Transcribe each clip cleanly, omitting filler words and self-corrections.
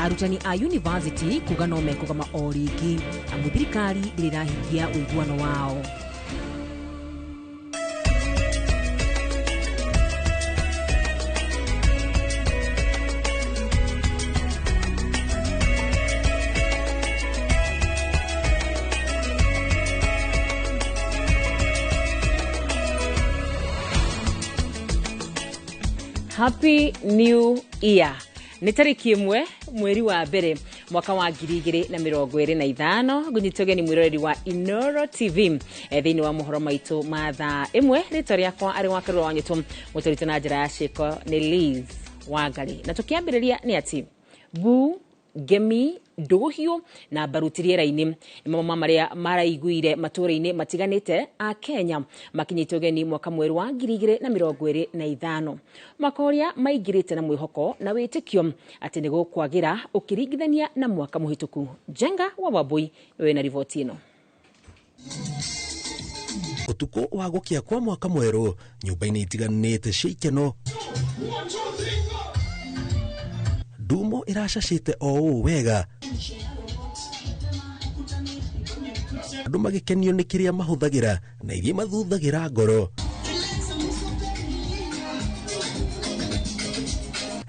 Arutani a university kuga no mekũgoma o rĩngĩ amu thirikari ndĩrĩ ĩrahingia ũiguano wao. Happy New Year. Nĩ tarĩki 1 mweri wa mbere mwaka wa 2025. Ngũnyita ũgeni mwĩroreri wa Inoro TV thĩinĩ wa mohoro maitũ ma thaa 1. Rĩtwa rĩakwa arĩ wa Karura wa Nyũtũ, mũtũritũ na njĩra ya ciĩko nĩ Liz Wangari. Na tũkĩambĩrĩria nĩ atĩ bu ngemi ndũhiũ na mbaruti rĩera-inĩ nĩ mamwe ma marĩa maraiguire matũũra-inĩ matiganĩte a Kenya makinyĩte ũgeni mwaka mwerũ wa 2025, mwaka ũrĩa maingĩrĩte na mwĩhoko na wĩtĩkio atĩ nĩ gũkwagĩra ũkĩringithania na mwaka mũhĩtũku. Njenga wa Wambui nĩwe wĩna riboti ĩno. Ũtukũ wa gũkĩa kwa mwaka mwerũ nyũmba-inĩ itiganĩte cia ikeno, ndumo ĩracacĩte o ũũ wega, andũ magĩkenio nĩ kĩrĩa mahũthagĩra na iria mathuthagĩra ngoro.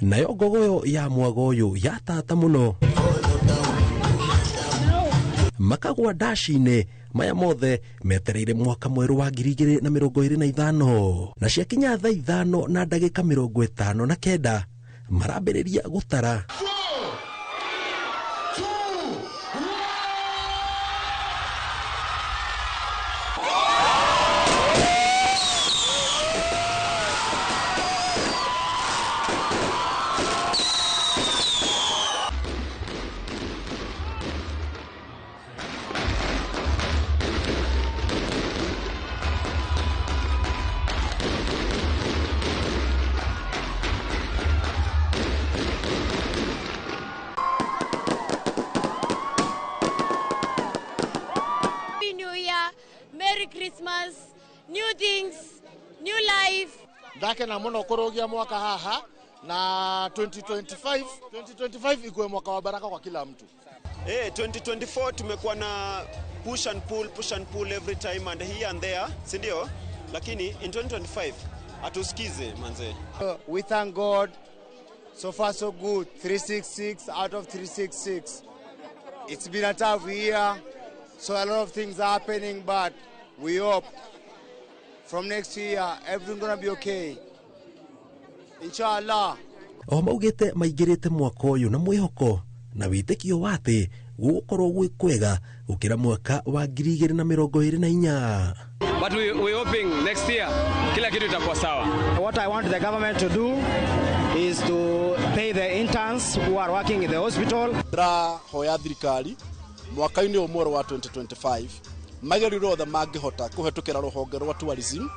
Nayo ngogoyo ya mwago ũyũ yatata mũno, makagwa ndaci-inĩ maya mothe metereire mwaka mwerũ wa 2025. Na ciakinya thaa 5:59 marambĩrĩria gũtara. Happy New Year, Merry Christmas, new things, new life. Ndakena muno kurugia mwaka haha na 2025 ikuwe mwaka wa baraka kwa kila mtu. Hey, 2024 tumekuwa na push and pull, push and pull every time and here and there, si ndio? Lakini in 2025 atusikize manze. We thank God. So far so good. 366 out of 366. It's been a tough year, so a lot of things are happening, but we hope from next year everything's gonna be okay. Inshallah. O maugĩte maingĩrĩte mwaka ũyũ na mwĩhoko na wĩtĩkio wa atĩ gũgũkorwo gwĩ kwega gũkĩra mwaka wa 2024. But we hoping next year kila kitu itakuwa sawa. What I want the government to do is to pay the interns who are working in the hospital. Ndĩrahoya thirikari mwaka-inĩ ũyũ mwerũ wa 2025 magerio othe mangĩhota kũhetũkĩra rũhonge rwa tourism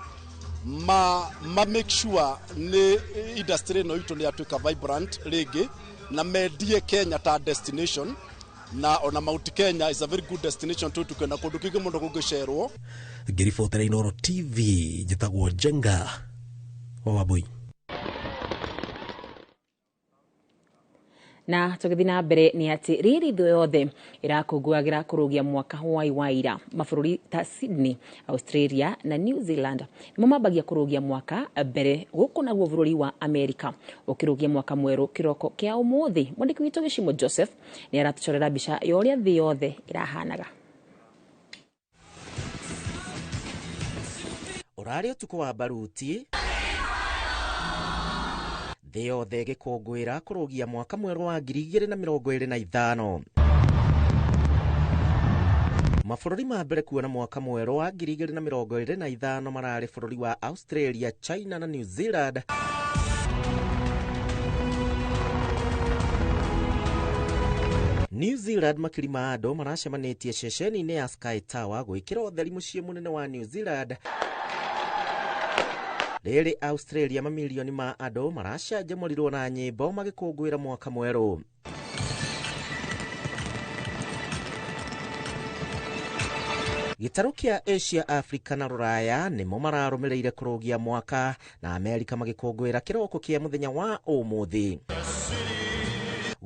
ma make sure nĩ industry ĩno itũ nĩ yatuĩka vibrant rĩngĩ na mendie Kenya ta destination, na ona Mount Kenya is a very good destination tũ tukena kũndũ kũingĩ mũno kũngĩcerwo. Ngĩribotera Inoro TV, njĩtagwo Njenga wa Wambui. Na tũgĩthiĩ na mbere nĩ atĩ rĩrĩ thĩ yothe ĩrakũngũagĩra kũrũgia mwaka hwai wa ira, mabũrũri ta Sydney, Australia na New Zealand nĩmo mambagia kũrũgia mwaka mbere, gũkũ naguo bũrũri wa Amerika ũkĩrũgia mwaka mwerũ kĩroko kĩa ũmũthĩ. Mwandĩki witũ Gĩcimo Joseph nĩ aratũcorera mbica ya ũrĩa thĩ yothe ĩrahanaga. Ũrarĩ ũtukũ wa baruti, thĩ yothe ĩgĩkũngũĩra kũrũgia mwaka mwerũ wa 2025. Mabũrũri ma mbere kuona mwaka mwerũ wa 2025 mararĩ bũrũri wa Australia, China na New Zealand. New Zealand makiri ma andũ maracemanĩtie ceceni-inĩ ya Sky Tower gwĩkĩra ũtheri mũciĩ mũnene wa New Zealand. Rĩrĩ Australia mamirioni ma andũ maracanjamũrirwo na nyĩmbo magĩkũngũĩra mwaka mwerũ. Gĩtarũ kĩa Asia, Africa na Rũraya nĩmo mararũmĩrĩire kũrũgia mwaka, na Amerika magĩkũngũĩra kĩroko kĩa mũthenya wa ũmũthĩ.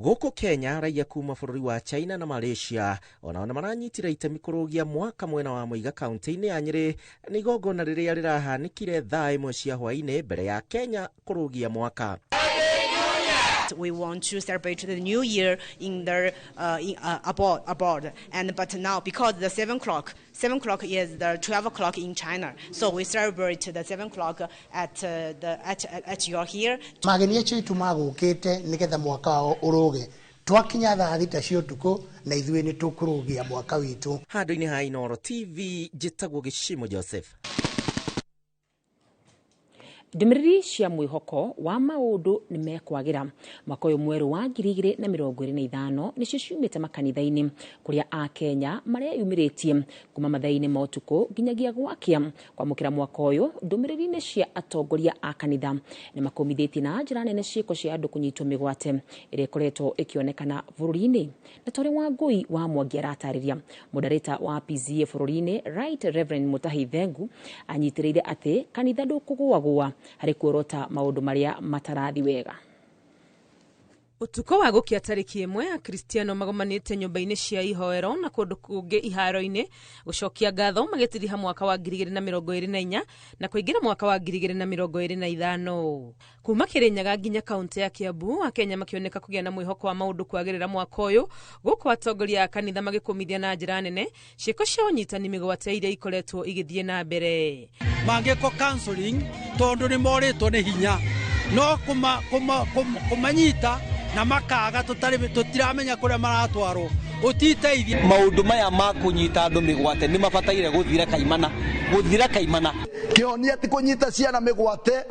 Gũkũ Kenya, raia kuma bũrũri wa China na Malaysia onao nĩ maranyitire itemi kũrũgia mwaka mwena wa Mũiga kaunti-inĩ ya Nyĩrĩ. Nĩ igongona rĩrĩa rĩrahanĩkire thaa 1 cia hwaĩ-inĩ mbere ya Kenya kũrũgia mwaka. We want to celebrate the new year in the abroad, and but now because the 7 o'clock is the 12 o'clock in China, so we celebrate the 7 o'clock at the at your here. Mageni acio itu magukite nigetha mwaka wao uruge twakinya thaa 6 cia utuku na ithuĩ nĩ tũkũrũgia mwaka witũ. Handũ-inĩ ha Inooro TV, njĩtagwo Gĩcimo Joseph. Ndũmĩrĩri cia mwĩhoko wa maũndũ nĩ mekwagĩra mwaka ũyũ mwerũ wa 2025 nĩcio ciumĩte makanitha-inĩ kũrĩa Akenya mareyumĩrĩtie kuma mathaa-inĩ ma ũtukũ nginyagia gwakĩa kwamũkĩra mwaka ũyũ. Ndũmĩrĩri-inĩ cia atongoria a kanitha nĩ makũmithĩtie na njĩra nene ciĩko cia andũ kũnyitwo mĩgwate ĩrĩa ĩkoretwo ĩkĩonekana bũrũri-inĩ. Na ta ũrĩa Wangũi wa Mwangi aratarĩria, moderator wa PCEA bũrũri-inĩ Right Reverend Mutahi Thengu anyitĩrĩire atĩ kanitha ndũkũgũagũa harĩ kuorota maũndũ marĩa matarathi wega. Ũtukũ wa gũkĩa tarĩki 1 Akristiano magomanĩte nyũmba-inĩ cia ihoero na kũndũ kũngĩ iharo-inĩ gũcokia ngatho magĩtiriha mwaka wa 2024 na kũingĩra mwaka wa 2025. Kuma Kĩrĩnyaga nginya kaunti ya Kiambu, Akenya makĩoneka kũgĩa na mwĩhoko wa maũndũ kwagĩrĩra mwaka ũyũ, gũkũ atongoria a kanitha magĩkũmithia na njĩra nene ciĩko cia ũnyitani mĩgwate iria ikoretwo igĩthiĩ na mbere. Mangĩkwo counseling tondũ nĩ morĩtwo nĩ hinya no kũmanyita na makaga tutiramenya kuria maratwarwo utiteithia. Maundu maya ma kunyita andu migwate ni mabataire guthira kaimana, guthira kaimana. Kihonia ti kunyita ciana migwate,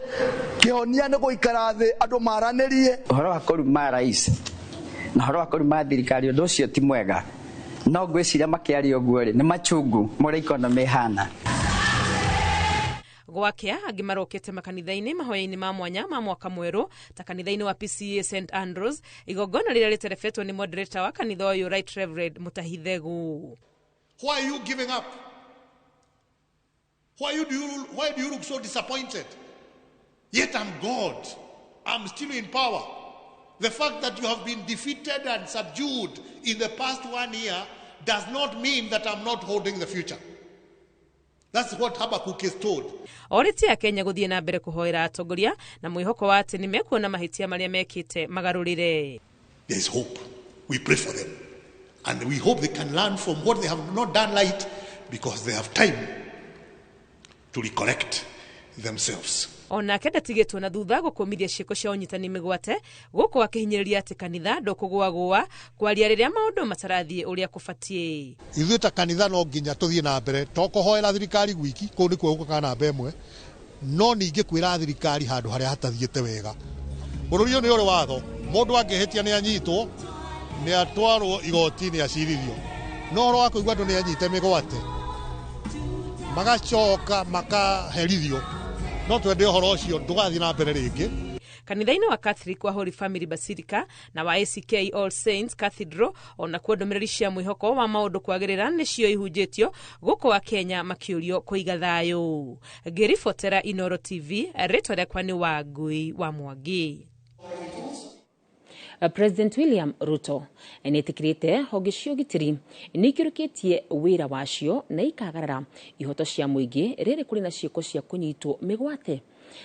kihonia ni guikara thi andu maranirie. Uhoro wa kuruma rais na uhoro wa kuruma thirikari undu ucio ti mwega, no ngwiciria makiaria uguo ri ni machungu muria economy ihana. Gwakĩa angĩ marokete makanitha-inĩ mahoya-inĩ ma mwanya ma mwaka mwerũ ta kanitha-inĩ wa PCEA St Andrews, igongona rĩrĩa rĩterebetwo nĩ moderator wa kanitha ũyũ Right Reverend Mutahi Thegu. Why are you giving up? Why do you look so disappointed? Yet I'm God. I'm still in power. The fact that you have been defeated and subdued in the past 1 year does not mean that I'm not holding the future. That's what Habakkuk is told. Orĩtie Akenya gũthiĩ na mbere kũhoera atongoria na mwĩhoko wa atĩ nĩmekuona mahĩtia marĩa mekĩte magarũrĩre. There is hope. We pray for them. And we hope they can learn from what they have not done right, because they have time to recorrect themselves. Onake ndatigĩtwo na thutha gũkũmithia ciĩko cia ũnyitani mĩgwate gũkũ akĩhinyĩrĩria atĩ kanitha ndũkũgũagũa kwaria rĩrĩa maũndũ matarathiĩ ũrĩa kũbatiĩ. Ithuĩ ta kanitha no nginya tũthiĩ na mbere to kũhoera thirikari gwiki, kũu nĩkuo gũkaga namba 1, no ningĩ kwĩra thirikari handũ harĩa hatathiĩte wega. Bũrũri ũyũ nĩ ũrĩ watho, mũndũ angĩhĩtia nĩ anyitwo, nĩ atwarwo igoti-inĩ acirithio. No ũhoro wa kũigua andũ nĩ anyite mĩgwate magacoka makaherithio, no twende ũhoro ũcio ndũgathiĩ na mbere rĩngĩ. Kanitha-inĩ wa Catholic wa Holy Family Basilica na wa ACK All Saints Cathedral ona kuo ndũmĩrĩri cia mwĩhoko wa maũndũ kwagĩrĩra nĩcio ihunjĩtio gũkũ Akenya makĩũrio kũiga thayũ. Ngĩribotera Inooro TV, rĩtwa rĩakwa nĩ Wangũi wa Mwangi. President William Ruto nĩetĩkĩrĩte honge cia ũgitĩri nĩikĩrũkĩtie wĩra wacio na ikagarara ihoto cia mũingĩ rĩrĩ kũrĩ na ciĩko cia kũnyitwo mĩgwate.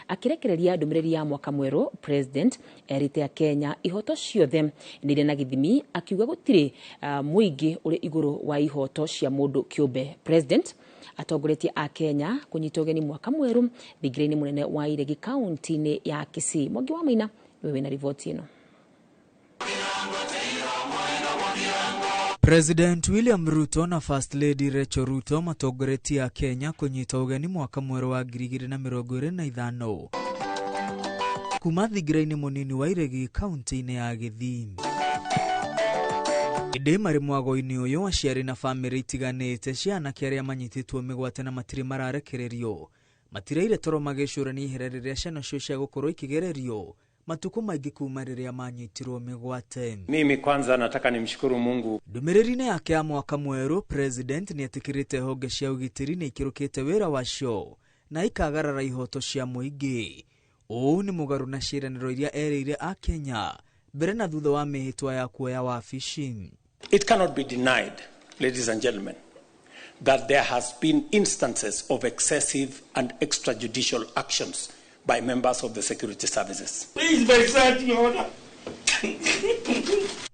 Akĩrekereria ndũmĩrĩri ya mwaka mwerũ, President erĩte Akenya ihoto ciothe nĩ irĩ na gĩthimi, akiuga gũtirĩ mũingĩ ũrĩ igũrũ wa ihoto cia mũndũ kĩũmbe. President atongoretie Akenya kũnyita ũgeni mwaka mwerũ thingira-inĩ mũnene wa Iregi kaunti-inĩ ya Kisii. Mwangi wa Maina nĩwe wĩna riboti ĩno. President William Ruto na First Lady Rachel Ruto matongoretie Akenya kũnyita ũgeni mwaka mwerũ wa 2025 kuma thingira-inĩ mũnini wa Iregi kaunti-inĩ ya Gĩthii. Ĩndĩ marĩ mwago-inĩ ũyũ, aciari na bamĩrĩ itiganĩte cia anake arĩa manyitĩtwo mĩgwate na matirĩ mararekererio matiraire toro magĩcũrania ihera rĩrĩa ciana cio cia gũkorwo ikĩgererio matukũ maingĩ kuma rĩrĩa manyitirwo mĩgwate. Mimi kwanza nataka nimshukuru Mungu. Ndũmĩrĩri-inĩ yake ya mwaka mwerũ, President nĩetĩkĩrĩte honge cia ũgitĩri nĩ ikĩrũkĩte wĩra wacio na ikagarara ihoto cia mũingĩ. Ũũ nĩ mũgarũ na ciĩranĩro iria erĩire Akenya Mbere na thutha wa mĩhĩtwa ya kuoya wabici. It cannot be denied, ladies and gentlemen, that there has been instances of excessive and extrajudicial actions by members of the security services. Please, my son, Your Honor.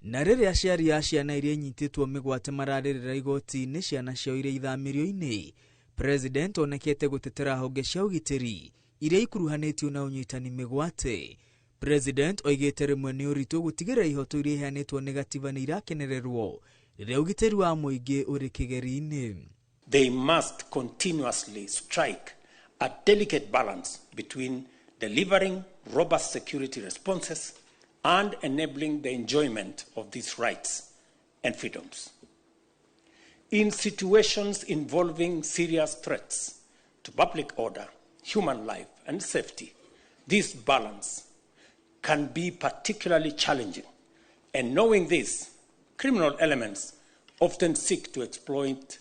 Na rĩrĩa aciari a ciana iria inyitĩtwo mĩgwate mararĩrĩra igoti-inĩ ciana ciao iria ithamĩrio-inĩ, President onekete gũtetera honge cia ũgitĩri iria ikuruhanĩtio na ũnyitani mĩgwate. President oigĩte rĩmwe nĩ ũritũ gũtigĩrĩra ihoto iria iheanĩtwo nĩ gatiba nĩ irakenererwo rĩrĩa ũgitĩri wa mũingĩ ũrĩ kĩgeri-inĩ. They must continuously strike a delicate balance between delivering robust security responses and enabling the enjoyment of these rights and freedoms. In situations involving serious threats to public order, human life, and safety, this balance can be particularly challenging. And knowing this, criminal elements often seek to exploit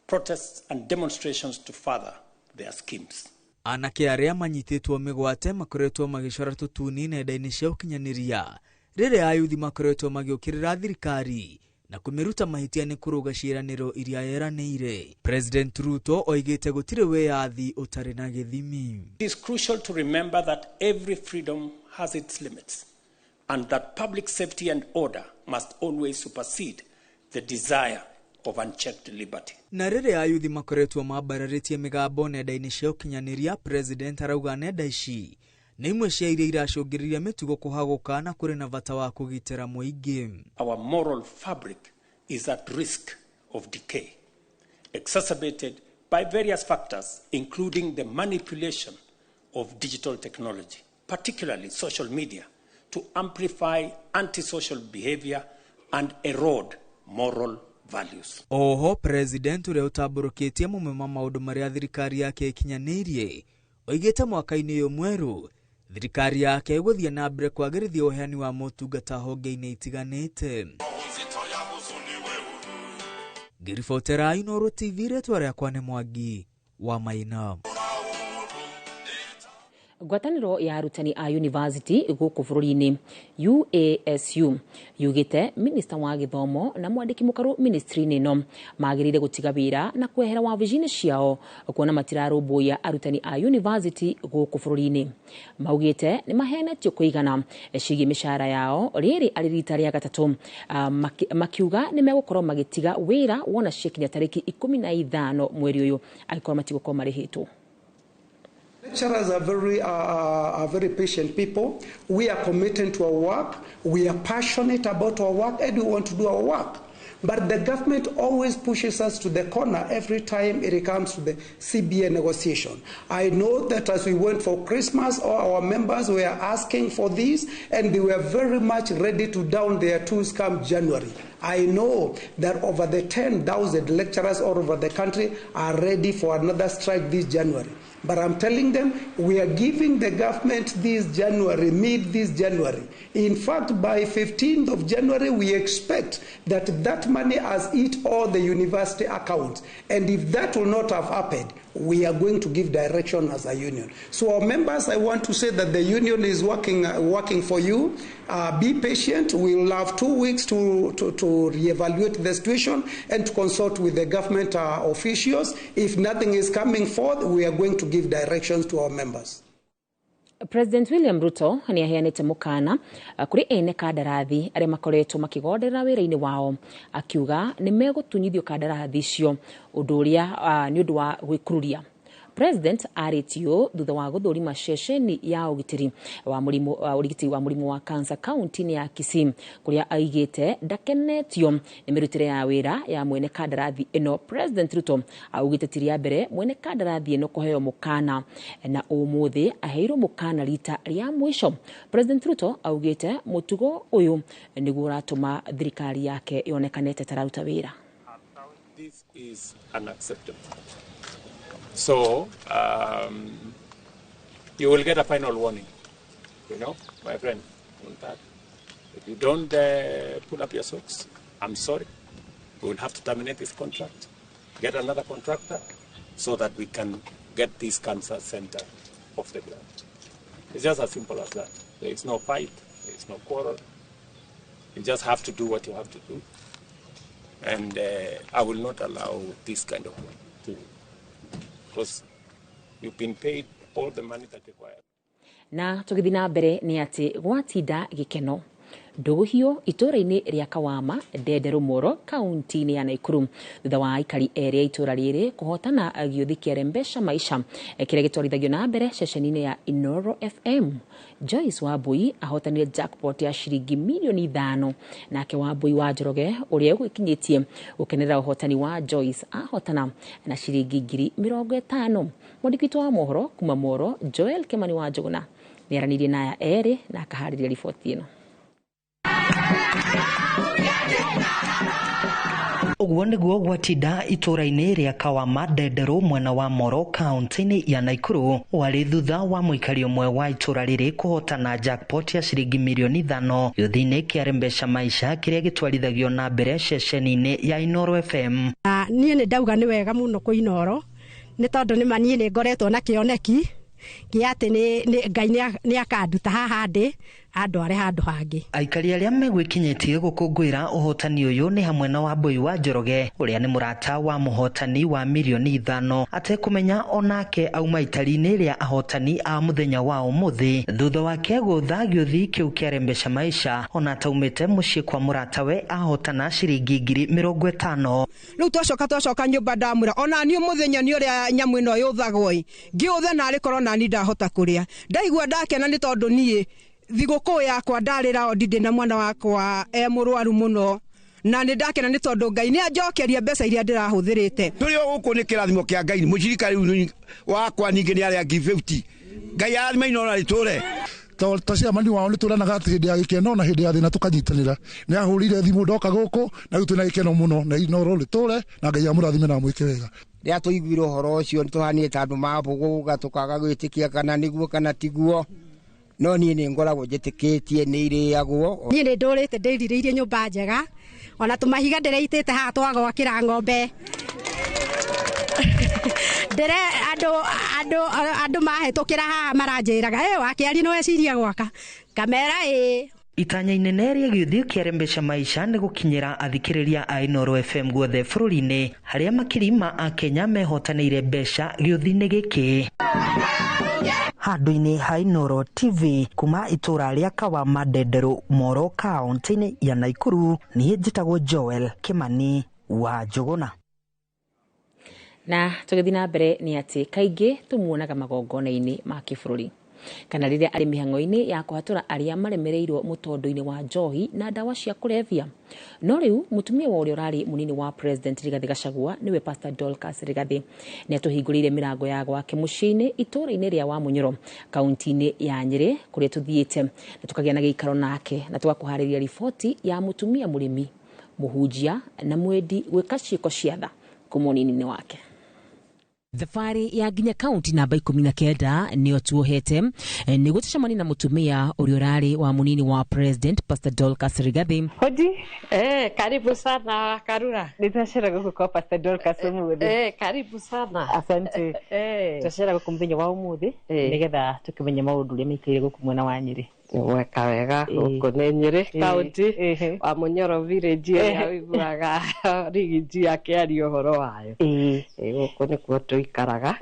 protests and demonstrations to further their schemes. Anake arĩa manyitĩtwo mĩgwate makoretwo magĩcora tũtuni nenda-inĩ cia ũkinyanĩria rĩrĩa ayuthi makoretwo magĩũkĩrĩra thirikari na kũmĩruta mahĩtia nĩ kũrũga ciĩranĩro iria yeranĩire. President Ruto oigĩte gũtirĩ wĩyathi ũtarĩ na gĩthimi. It is crucial to remember that every freedom has its limits and that public safety and order must always supersede the desire of unchecked liberty. Na rĩrĩa ayuthi makoretwo mambararĩtie mĩgambo nenda-inĩ cia ũkinyanĩria, President arauga nenda ici nĩ imwe cia iria iracũngĩrĩria mĩtugo kũhagũka na kũrĩ na bata wa kũgitĩra mũingĩ. Our moral fabric is at risk of decay, exacerbated by various factors, including the manipulation of digital technology, particularly social media, to amplify antisocial behavior and erode moral values. Oho, President ũrĩa ũtambũrũkĩtie mamwe ma maũndũ marĩa thirikari yake ĩkinyanĩirie oigĩte mwaka-inĩ ũyũ mwerũ thirikari yake ĩgũthiĩ na mbere kwagĩrithia ũheani wa motungata honge-inĩ itiganĩte. Ngĩribotera Inooro TV, rĩtwa rĩakwa nĩ Mwangi wa Maina. Ngwatanĩro ya arutani a university gũkũ bũrũri-inĩ UASU yugĩte minista wa gĩthomo na mwandĩki mũkarũ ministry-inĩ ĩno magĩrĩire gũtiga wĩra na kwehera wabici-inĩ ciao kuona matirarũmbũiya arutani a university gũkũ bũrũri-inĩ. Maugĩte nĩ mahenetio kũigana ciĩgiĩ mĩcara yao rĩrĩ arĩ rita rĩa gatatũ, makiuga nĩ megũkorwo magĩtiga wĩra wona ciakinya tarĩki 15 mweri ũyũ angĩkorwo matigũkorwo marĩhĩtwo. Lecturers are very patient people. We are committed to our work. We are passionate about our work, and we want to do our work. But the government always pushes us to the corner every time it comes to the CBA negotiation. I know that as we went for Christmas, all our members were asking for this, and they were very much ready to down their tools come January. I know that over the 10,000 lecturers all over the country are ready for another strike this January. But I'm telling them, we are giving the government this January, mid this January. In fact, by 15th of January, we expect that that money has hit all the university accounts. And if that will not have happened, we are going to give direction as a union. So our members, I want to say that the union is working for you. Be patient. We will have 2 weeks to reevaluate the situation and to consult with the government officials. If nothing is coming forth, we are going to give directions to our members. President William Ruto nĩ aheanĩte mũkana kũrĩ ene kandarathi arĩa makoretwo makĩgonderera wĩra-inĩ wao, akiuga nĩ megũtunyithio kandarathi icio ũndũ ũrĩa nĩ ũndũ wa gwĩkururia. President arĩtio thutha wa gũthũrima ceceni ya ũgitĩri wa mũrimũ ũrigiti wa mũrimũ wa cancer kaunti-inĩ ya Kisii kũrĩa aigĩte ndakenetio nĩ mĩrutĩre ya wĩra ya mwene kandarathi ĩno. President Ruto augĩte ti rĩa mbere mwene kandarathi ĩno kũheo mũkana na ũmũthĩ aheirwo mũkana rita rĩa mũico. President Ruto augĩte mũtugo ũyũ nĩguo ũratũma thirikari yake yonekanĩte tararuta wĩra. This is unacceptable. So you will get a final warning, you know, my friend, on that. If you don't pull up your socks, I'm sorry. We will have to terminate this contract, get another contractor, so that we can get this cancer center off the ground. It's just as simple as that. There is no fight, there is no quarrel. You just have to do what you have to do. And I will not allow this kind of work to, because you've been paid all the money that required. Na tũgĩthiĩ na mbere nĩ atĩ gwatinda gĩkeno ndũgũhio itũũra-inĩ rĩa Kawama Ndenderũ Moro kaunti-inĩ ya Naikuru thutha wa aikari erĩ a itũũra rĩrĩ kũhotana gĩũthi kĩa Rembesha Maisha kĩrĩa gĩtwarithagio na mbere ceceni-inĩ ya Inooro FM. Joyce Wambui ahotanire jackpot ya ciringi milioni 5, nake Wambui wa Njoroge ũrĩa ũgĩkinyĩtie gũkenerera ũhotani wa Joyce ahotana na ciringi 50,000. Mwandĩki witũ wa mohoro kuma Moro Joel Kimani wa Njũgũna nĩaranĩirie na aya erĩ na akaharĩria riboti ĩno. Ũguo nĩguo gwatinda itũũra-inĩ rĩa Kawama Ndenderũ mwena wa Moro kaunti-inĩ ya Naikuru warĩ thutha wa mũikari ũmwe wa itũũra rĩrĩ kũhotana jackpot ya ciringi milioni 5 gĩũthi-inĩ kĩa Rembesha Maisha kĩrĩa gĩtwarithagio na mbere ceceni-inĩ ya Inooro FM. Niĩ nĩ ndauga nĩ wega mũno kũ Inooro nĩ tondũ nĩ ma niĩ nĩ ngoretwo na kĩoneki kĩa atĩ nĩ Ngai nĩ akanduta haha ndĩ andware handũ hangĩ. Aikari arĩa megwĩkinyĩtie gũkũngũĩra ũhotani ũyũ nĩ hamwe na Wambui wa Njoroge ũrĩa nĩ mũrata wa mũhotani wa milioni 5 atekũmenya onake auma itari-inĩ rĩa ahotani a mũthenya wa ũmũthĩ thutha wake gũtha gĩũthi kĩu kĩa Rembesha Maisha ona ataumĩte mũciĩ kwa mũratawe ahotana ciringi 50,000. Rĩu twacoka nyũmba ndamwĩra ona niĩ mũthenya nĩ ũrĩa nyamũ ĩno yũthagwo ĩ ngĩũthe narĩ korwo nani ndahota kũrĩa ndaigua ndakena nĩ tondũ niĩ thigũkũ yakwa ndarĩ raondi ndĩ na mwana wakwa e mũrwaru mũno na nĩ ndakena nĩ tondũ Ngai nĩ anjokeria mbeca iria ndĩrahũthĩrĩte. Tũrĩ o gũkũ nĩ kĩrathimo kĩa Ngai mũcirika rĩu wakwa ningĩ nĩ arĩa 50 Ngai arathima Inooro rĩtũre ta ciamani wao nĩ tũranaga atĩ hĩndĩ ya gĩkeno na hĩndĩ ya thĩna tũkanyitanĩra. Nĩ ahũrire thimũ ndoka gũkũ na rĩu twĩna gĩkeno mũno na Inooro rĩtũre na Ngai amũrathime na amwĩke wega. Rĩrĩa tũiguire ũhoro ũcio nĩ tũhanire ta andũ mabũgũga tũkaga gwĩtĩkia kana nĩguo kana tiguo no niĩ nĩ ngoragwo njĩtĩkĩtie nĩ irĩagwo. Niĩ nĩ ndũrĩte ndĩrirĩirie nyũmba njega ona tũmahiga ndĩreitĩte haha twagwakĩra ng'ombe ndĩre andũ mahĩtũkĩra haha maranjĩraga ĩ wakĩaria nĩ weciria gwaka ngamera ĩ. Itanya inene rĩa gĩũthi kĩa Rembesha Maisha nĩ gũkinyĩra athikĩrĩria a Inooro FM guothe bũrũri-inĩ harĩa makiri ma Akenya mehotanĩire mbeca gĩũthi-inĩ gĩkĩ. Handũ-inĩ ha Inooro TV kuma itũũra rĩa Kawama Ndenderũ Moro kaunti-inĩ ya Naikuru niĩ njĩtagwo Joel Kimani wa Njũgũna. Na tũgĩthiĩ na mbere nĩ atĩ kaingĩ tũmuonaga magongona-inĩ ma kĩbũrũri kana rĩrĩa arĩ mĩhang'o-inĩ ya kũhatũra arĩa maremereirwo mũtondo-inĩ wa njohi na ndawa cia kũrebia. No rĩu mũtumia wa ũrĩa ũrarĩ mũnini wa President Rigathi Gachagua nĩwe Pastor Dorcas Rigathi nĩ atũhingũrĩire mĩrango ya gwake mũciĩ-inĩ itũũra-inĩ rĩa Wamunyoro kaunti-inĩ ya Nyĩrĩ kũrĩa tũthiĩte na tũkagĩa na gĩikaro nake na tũgakũharĩria riboti ya mũtumia mũrĩmi mũhunjia na mwendi gwĩka ciĩko cia tha kuma ũnini-inĩ wake. Thabarĩ ya nginya kaunti namba 19 nĩyo tuohete nĩguo tũcemanie na mũtumia ũrĩa ũrarĩ wa mũnini wa President Pastor Dorcas Rigathi. Hodi. Karibu sana Karura. Nĩtwacera gũkũ kwa Pastor Dorcas ũmũthĩ. Karibu sana. Asante. Twacera gũkũ mũthenya wa ũmũthĩ nĩgetha tũkĩmenye maũndũ ũrĩa maikaire gũkũ mwena wa Nyĩrĩ. Weka wega gũkũ nĩ Nyĩrĩ kaunti wa Munyoro village ĩrĩa ũiguaga Rigiji akĩaria ũhoro wayo. Gũkũ nĩkuo tũikaraga.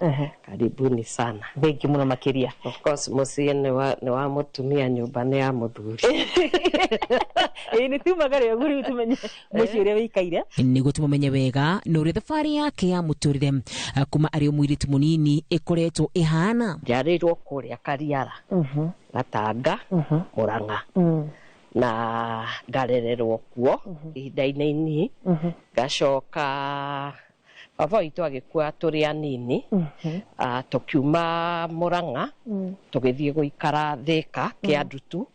Karibuni sana. Thengiũ mũno makĩria. Of course mũciĩ nĩ wa mũtumia nyũmba nĩ ya mũthuri. Nĩ tumagare ũguo rĩu tũmenye mũciĩ ũrĩa wĩikaire nĩguo tũmũmenye wega na ũrĩa thabarĩ yake ya mũtũrĩre kuma arĩ o mũirĩtu mũnini ĩkoretwo ĩhana. Njiarĩirwo kũrĩa Kariara Gatanga Murang'a na ngarererwo kuo ihinda-inĩ inini ngacoka baba witũ agĩkua tũrĩ anini tũkiuma Murang'a tũgĩthiĩ gũikara Thĩka Kĩandutu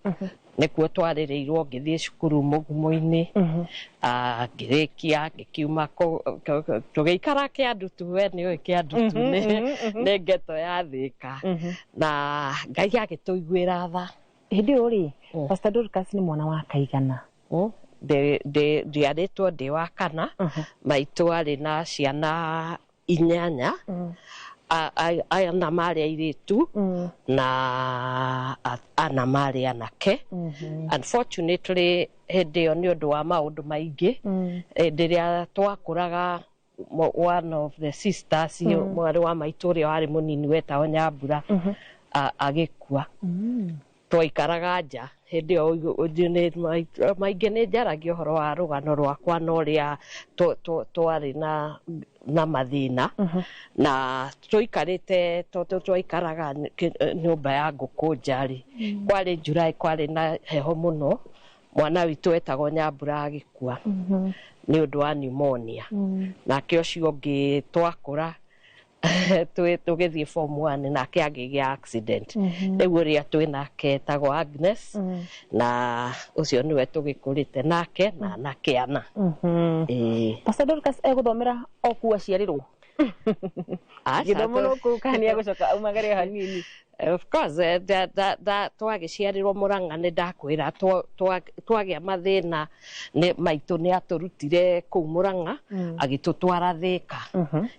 nĩkuo twarĩrĩirwo ngĩthiĩ cukuru mũgumo-inĩ ngĩrĩkia ngĩkiuma tũgĩikara Kĩandutu we nĩũĩ Kĩandutu nĩ ngeto ya Thĩka na Ngai agĩtũiguĩra tha. Hĩndĩ ĩyo rĩ Pastor Dorcas nĩ mwana wa kaigana? Njiarĩtwo ndĩ wa kana maitũ arĩ na ciana 8 ana marĩ airĩtu na ana marĩ anake. Unfortunately Hĩndĩ ĩyo nĩ ũndũ wa maũndũ maingĩ. Hĩndĩ ĩrĩa twakũraga, one of the sisters, mwarĩ wa maitũ ũrĩa warĩ mũnini wetagwo Nyambura, agĩkua. Twaikaraga nja hĩndĩ ĩyo. Maingĩ nĩ njaragia ũhoro wa rũgano rwakwa na ũrĩa twarĩ na mathĩna na tũikarĩte, twaikaraga nyũmba ya ngũkũ nja rĩ. Kwarĩ July, kwarĩ na heho mũno. Mwana witũ wetagwo Nyambura agĩkua nĩ ũndũ wa pneumonia. Nake ũcio ũngĩ twakũra tũgĩthiĩ form 1, nake agĩgĩa accident. Rĩu ũrĩa twĩ nake etagwo Agnes, na ũcio nĩwe tũgĩkũrĩte nake na kĩana. Ĩĩ. Pastor Dorcas egũthomera o kuu aciarĩrwo? Aca. Gĩthomo no kũu kana nĩ egũcoka aumagare o hanini? Of course, twagĩciarĩrwo Mũrang'a, nĩ ndakwĩra twagĩa mathĩna nĩ maitũ nĩ atũrutire kũu Mũrang'a, agĩtũtwara Thĩka.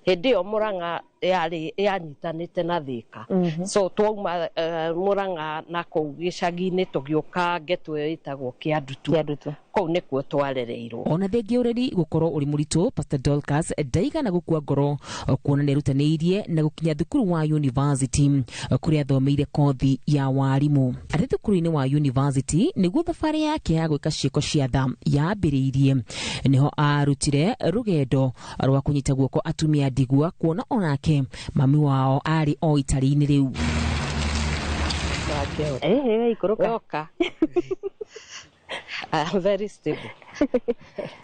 Hĩndĩ ĩyo Mũrang'a yarĩ yanyitanĩte na Thĩka. So twauma Mũrang'a na kũu gĩcagi-inĩ, tũgĩũka ngetũ ĩyo ĩtagwo Kĩandutu. Kũu nĩkuo twarereirwo. Ona thengia ũreri gũkorwo ũrĩ mũritũ, Pastor Dorcas ndaigana gũkua ngoro, kuona nĩ erutanĩirie na gũkinya thukuru wa university kũrĩa athomeire kothi ya warimũ. Arĩ thukuru-inĩ wa university nĩguo thabarĩ yake ya gwĩka ciĩko cia tha yambĩrĩirie. Nĩho arutire rũgendo rwa kũnyita guoko atumia ndigwa, kuona onake mami wao arĩ o itari-inĩ rĩu. Woka. I'm very stable.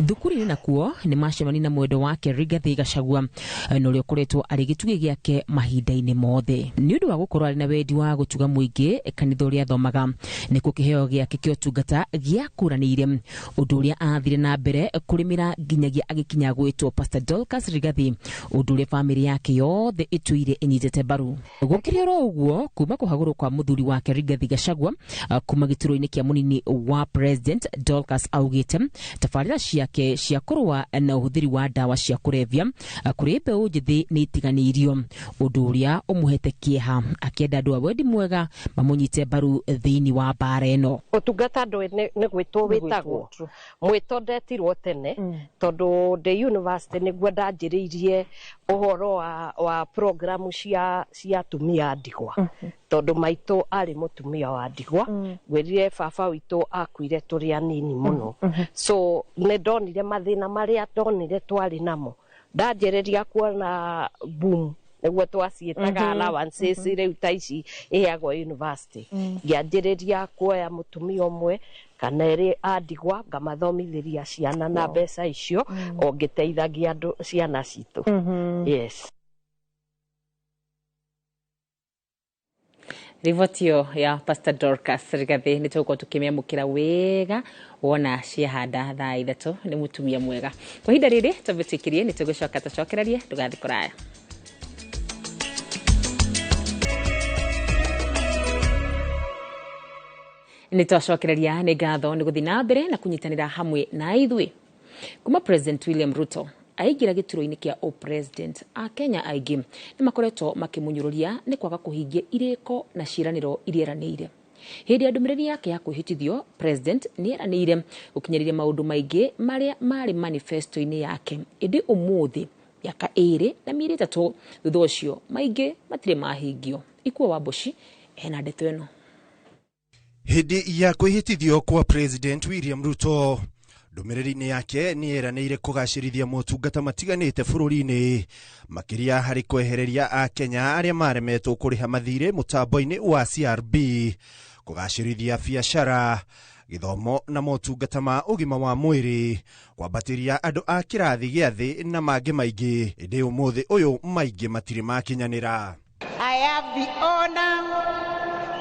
Thukuru-inĩ nakuo nĩ macemani na mwendo wake Rigathi Gachagua, na ũrĩa ũkoretwo arĩ gĩtugĩ gĩake mahinda-inĩ mothe. Nĩ ũndũ wa gũkorwo arĩ na wendi wa gũtuga mũingĩ kanitha ũrĩa athomaga, nĩkuo kĩheo gĩake kĩa ũtungata gĩakũranĩire, ũndũ ũrĩa athire na mbere kũrĩmĩra nginyagia agĩkinya gwĩtwo Pastor Dorcas Rigathi, ũndũ ũrĩa bamĩrĩ yake yothe ĩtũire ĩnyitĩte mbaru. Gũkĩrĩ oro ũguo, kuma kũhagũrwo kwa mũthuri wake Rigathi Gachagua kuma gĩturwa-inĩ kĩa mũnini wa president, Dorcas augĩte tabarĩra ciake cia kũrũa na ũhũthĩri wa ndawa cia kũrebia kũrĩ mbeũ njĩthĩ nĩ itiganĩirio, ũndũ ũrĩa ũmũhete kĩeha, akĩenda andũ a wendi mwega mamũnyite mbaru thĩinĩ wa mbara ĩno. Ũtungata ndũĩ nĩ gwĩtwo wĩtagwo mwĩto. Ndetirwo tene tondũ ndĩ university nĩguo ndanjĩrĩirie ũhoro wa programu cia atumia a ndigwa, tondũ maitũ arĩ mũtumia wa ndigwa. Ngwĩrire baba witũ akuire tũrĩ anini mũno, so nĩ ndonire mathĩna marĩa ndonire twarĩ namo. Ndanjĩrĩria kuona boom, nĩguo twaciĩtaga, allowances rĩu ta ici iheagwo university, ngĩanjĩrĩria kuoya mũtumia ũmwe kana erĩ a ndigwa, ngamathomithĩria ciana na mbeca icio, o ngĩteithagia andũ ciana citũ. Yes. Riboti ĩyo ya Pastor Dorcas Rigathi nĩ tũgũkorwo tũkĩmĩamũkĩra wega wona ciahanda thaa 3. Nĩ mũtumia mwega. Kwa ihinda rĩrĩ twambĩtĩkĩrie, nĩ tũgũcoka tũcokererie. Ndũgathiĩ kũraya. Nĩ twacokereria. Nĩ ngatho nĩ gũthiĩ na mbere na kũnyitanĩra hamwe na ithuĩ. Kuma President William Ruto aingĩra gĩturwa-inĩ kĩa ũpresident, Akenya aingĩ nĩ makoretwo makĩmũnyũrũria nĩ kwaga kũhingia irĩko na ciĩranĩro iria eranĩire. Hĩndĩ ya ndũmĩrĩri yake ya kwĩhĩtithio, president nĩ eranĩire gũkinyanĩria maũndũ maingĩ marĩa marĩ manifesto-inĩ yake, ĩndĩ ũmũthĩ mĩaka 2 na mĩeri 3 thutha ũcio, maingĩ matirĩ mahingio. Ikuo wa Mboci ena ndeto ĩno. Hĩndĩ ya kwĩhĩtithio kwa President William Ruto, ndũmĩrĩri-inĩ yake nĩ eranĩire kũgacĩrithia motungata matiganĩte bũrũri-inĩ, makĩria harĩ kwehereria Akenya arĩa maremetwo kũrĩha mathirĩ mũtambo-inĩ wa CRB, kũgacĩrithia biacara, gĩthomo na motungata ma ũgima wa mwĩrĩ, kwambatĩria andũ a kĩrathi gĩa thĩ na mangĩ maingĩ. Ĩndĩ ũmũthĩ ũyũ maingĩ matirĩ makinyanĩra. I have the honor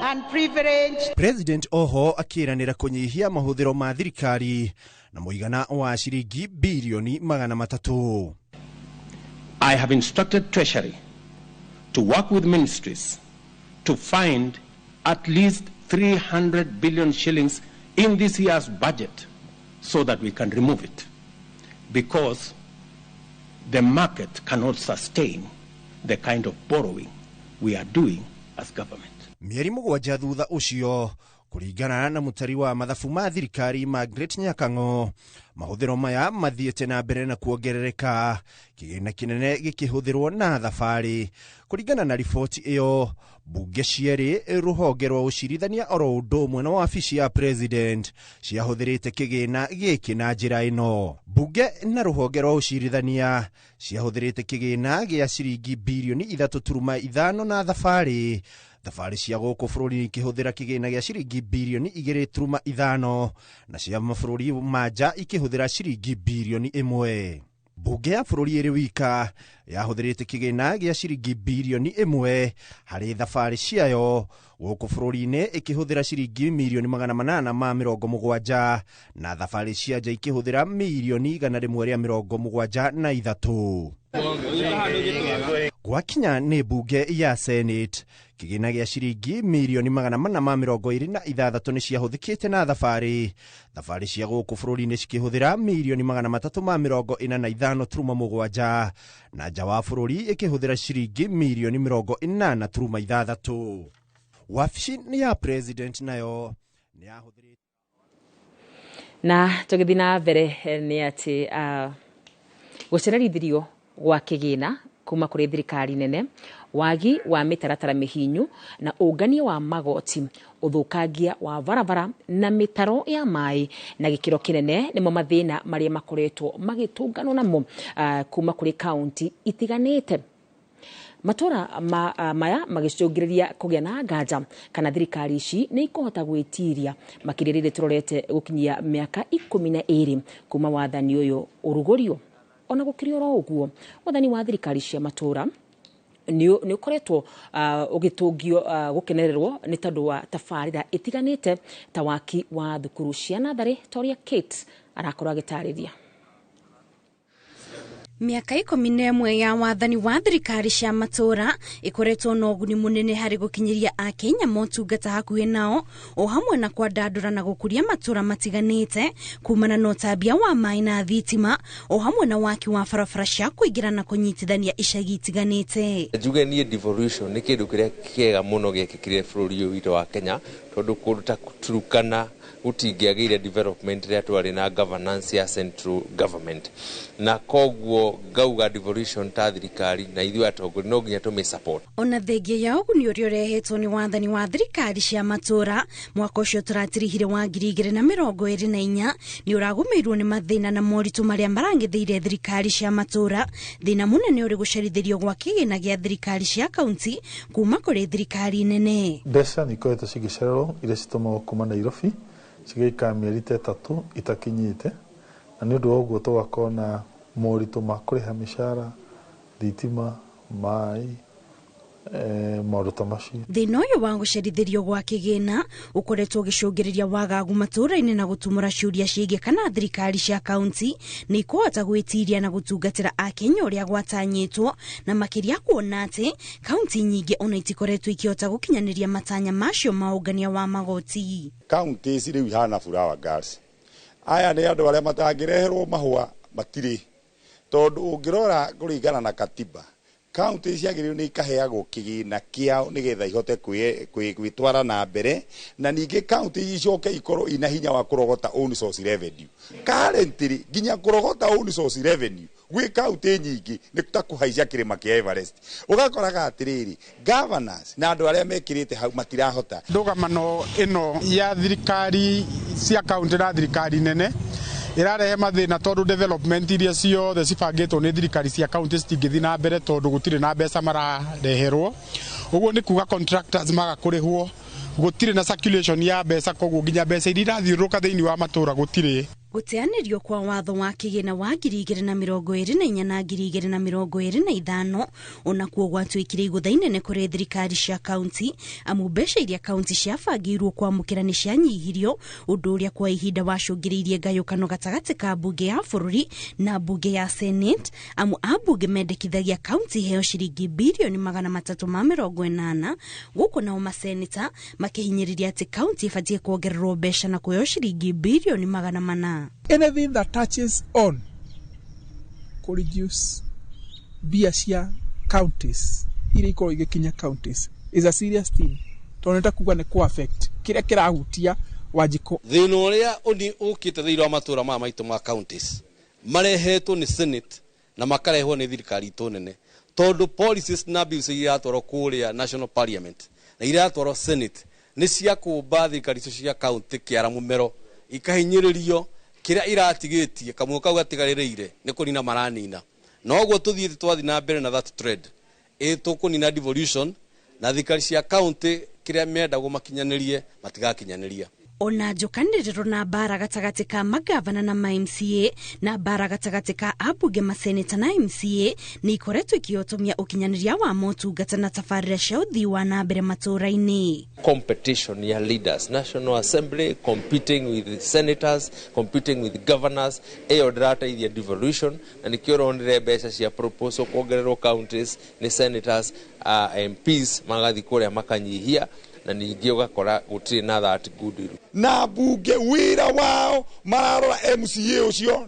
and privilege President oho akĩranĩra kũnyihia mahũthĩro ma thirikari na mũigana wa ciringi birioni 300. I have instructed Treasury to work with ministries to find at least 300 billion shillings in this year's budget so that we can remove it, because the market cannot sustain the kind of borrowing we are doing as government. Mĩeri 7 thutha ũcio, Kũringana na mũtari wa mathabu ma thirikari Margaret Nyakang'o, mahũthĩro maya mathiĩte na mbere na kuongerereka, kĩgĩna kĩnene gĩkĩhũthĩrwo na thabarĩ. Kũringana na riboti ĩyo, mbunge cierĩ, rũhonge rwa ũcirithania oro ũndũ ũmwe na wabici ya president ciahũthĩrĩte kĩgĩna gĩkĩ na njĩra ĩno. Mbunge na rũhonge rwa ũcirithania ciahũthĩrĩte kĩgĩna gĩa ciringi birioni 3.5 na thabarĩ. Thabarĩ cia gũkũ bũrũri ikĩhũthĩra kĩgĩna gĩa ciringi birioni 2.5 na cia mabũrũri ma nja ikĩhũthĩra ciringi birioni 1. Mbunge ya bũrũri ĩrĩ wika yahũthĩrĩte kĩgĩna gĩa ciringi birioni 1 harĩ thabarĩ ciayo gũkũ bũrũri-inĩ, ĩkĩhũthĩra ciringi mirioni 870, na thabarĩ cia nja ikĩhũthĩra mirioni 173. Gwakinya nĩ mbunge ya Senate, kĩgĩna gĩa ciringi mirioni 426 nĩ ciahũthĩkĩte na thabarĩ. Thabarĩ cia gũkũ bũrũri-inĩ cikĩhũthĩra mirioni 345.7, na nja wa bũrũri ĩkĩhũthĩra ciringi mirioni 80.6. Wabici ya president nayo nĩ yahũthĩrĩte. Na tũgĩthiĩ na mbere nĩ atĩ gũcererithio gwa kĩgĩna kuma kũrĩ thirikari nene, wagi wa mĩtaratara mĩhinyu na ũngania wa magoti, ũthũkangia wa barabara na mĩtaro ya maĩ na gĩkĩro kĩnene nĩmo mathĩna marĩa makoretwo magĩtũnganwo namo kuma kũrĩ kaunti itiganĩte. Matũra maya magĩcũngĩrĩria kũgĩa na nganja kana thirikari ici nĩ ikũhota gwĩtiria, makĩria rĩrĩ tũrorete gũkinyia mĩaka 12 kuma wathani ũyũ ũrugũrio. Ona gũkĩrĩ oro ũguo, wathani wa thirikari cia matũra nĩ ũkoretwo ũgĩtũngio gũkenererwo nĩ tondũ wa tabarĩra ĩtiganĩte ta waki wa thukuru cia natharĩ, ta ũrĩa Kate arakorwo agĩtarĩria. Mĩaka 11 ya wathani wa thirikari cia matũra ĩkoretwo na ũguni mũnene harĩ gũkinyĩria Akenya motungata hakuhĩ nao, o hamwe na kwandandũra na gũkũria matũra matiganĩte kumana na ũtambia wa maĩ na thitima, o hamwe na waki wa barabara cia kũingĩra na kũnyitithania icagi itiganĩte. Njuge niĩ devolution nĩ kĩndũ kĩrĩa kĩega mũno gĩekĩkire bũrũri ũyũ witũ wa Kenya, tondũ kũndũ ta Turkana gũtingĩagĩire development rĩrĩa twarĩ na governance ya central government, na koguo ngauga devolution ta thirikari na ithuĩ atongoria no nginya tũmĩ support. Ona thengia ya ũguni ũrĩa ũrehetwo nĩ wathani wa thirikari cia matũra, mwaka ũcio tũratirihire wa 2024 nĩ ũragũmĩirwo nĩ mathĩna na moritũ marĩa marang'etheire thirikari cia matũra. Thĩna mũnene ũrĩ gũcerithĩrio gwa kĩgĩna gĩa thirikari cia kaunti kuma kũrĩ thirikari nene. Mbeca nĩ ikoretwo cigĩcererwo iria citũmagwo kuma Nairobi, cigaikara mĩeri ta 3 itakinyĩte, na nĩ ũndũ wa ũguo tũgakorwo na moritũ ma kũrĩha mĩcara, thitima, maĩ, maũndũ ta macio. Thĩna ũyũ wa gũcerithĩrio gwa kĩgĩna ũkoretwo ũgĩcũngĩrĩria wagagu matũra-inĩ na gũtumũra ciũria ciĩgiĩ kana thirikari cia kaunti nĩ ikũhota gwĩtiria na gũtungatĩra Akenya ũrĩa gwatanyĩtwo, na makĩria kuona atĩ kaunti nyingĩ ona itikoretwo ikĩhota gũkinyanĩria matanya macio ma ũngania wa magoti. Kaunti ici rĩu ihana flower girls. Aya nĩ andũ arĩa matangĩreherwo mahũa matirĩ, tondũ ũngĩrora kũringana na katiba, kaunti ciagĩrĩirwo nĩ ikaheagwo kĩgĩna kĩao nĩgetha ihote gwĩtwara na mbere, na ningĩ kaunti icoke ikorwo ina hinya wa kũrogota own source revenue. Currently nginya kũrogota own source revenue gwĩ kaunti nyingĩ nĩ ta kũhaica kĩrĩma kĩa Everest. Ũgakoraga atĩrĩrĩ, governors na andũ arĩa mekĩrĩte hau matirahota. Ndũgamano ĩno ya thirikari cia kaunti na thirikari nene ĩrarehe mathĩna, tondũ development iria ciothe cibangĩtwo nĩ thirikari cia kaunti citingĩthiĩ na mbere tondũ gũtirĩ na mbeca marareherwo. Ũguo nĩ kuga contractors maga kũrĩhwo, gũtirĩ na circulation ya mbeca, koguo nginya mbeca iria irathiũrũrũka thĩinĩ wa matũra gũtirĩ. Gũteanĩrio kwa watho wa kĩgĩna wa 2024 na 2025 onakuo gwatuĩkire igũtha inene kũrĩ thirikari cia kaunti, amu mbeca iria kaunti ciabangĩirwo kwamũkĩra nĩ cianyihirio, ũndũ ũrĩa kwa ihinda wacũngĩrĩirie ngayũkano gatagatĩ ka mbunge ya bũrũri na mbunge ya Senate, amu ambunge mendekithagia kaunti iheo ciringi birioni 380, gũkũ nao maseneta makĩhinyĩrĩria atĩ kaunti ĩbatiĩ kuongererwo mbeca na kũheo ciringi birioni 400. Anything that touches on could reduce mbia cia counties iria ikorwo igĩkinya counties is a serious thing, tondũ nĩ ta kuga nĩ kũ affect Kĩrĩa kĩrahutia Wanjikũ. Thĩna ũrĩa ũkĩte thĩinĩ wa matũra maya maitũ ma counties marehetwo nĩ Senate na makarehwo nĩ thirikari itũ nene, tondũ policies na bills iratwarwo kũrĩa National Parliament na iratwarwo Senate nĩ cia kũmba thirikari icio cia county kĩara mũmero, ikahinyĩrĩrio. Kĩrĩa iratigĩtie kamwe kau gatigarĩrĩire nĩ kũnina maranina. Noguo tũthiĩte twathiĩ na mbere na that trend, ĩ tũkũnina devolution na thirikari cia county kĩrĩa mendagwo makinyanĩrie matigakinyanĩria. Ona njũkanĩrĩro na mbara gatagatĩ ka magavana na ma MCA na mbara gatagatĩ ka ambunge, maseneta na MCA nĩ ikoretwo ikĩhotomia ũkinyanĩria wa motungata na tabarĩra cia ũthii wa na mbere matũũra-inĩ. Competition ya leaders, National Assembly competing with senators, competing with governors, ĩyo ndĩrateithia devolution. Na nĩkĩo ũronire mbeca cia proposal kuongererwo counties nĩ senators, MPs magathiĩ kũrĩa makanyihia, na ningĩ ũgakora gũtirĩ na that goodwill. Na mbunge wĩra wao mararora MCA ũcio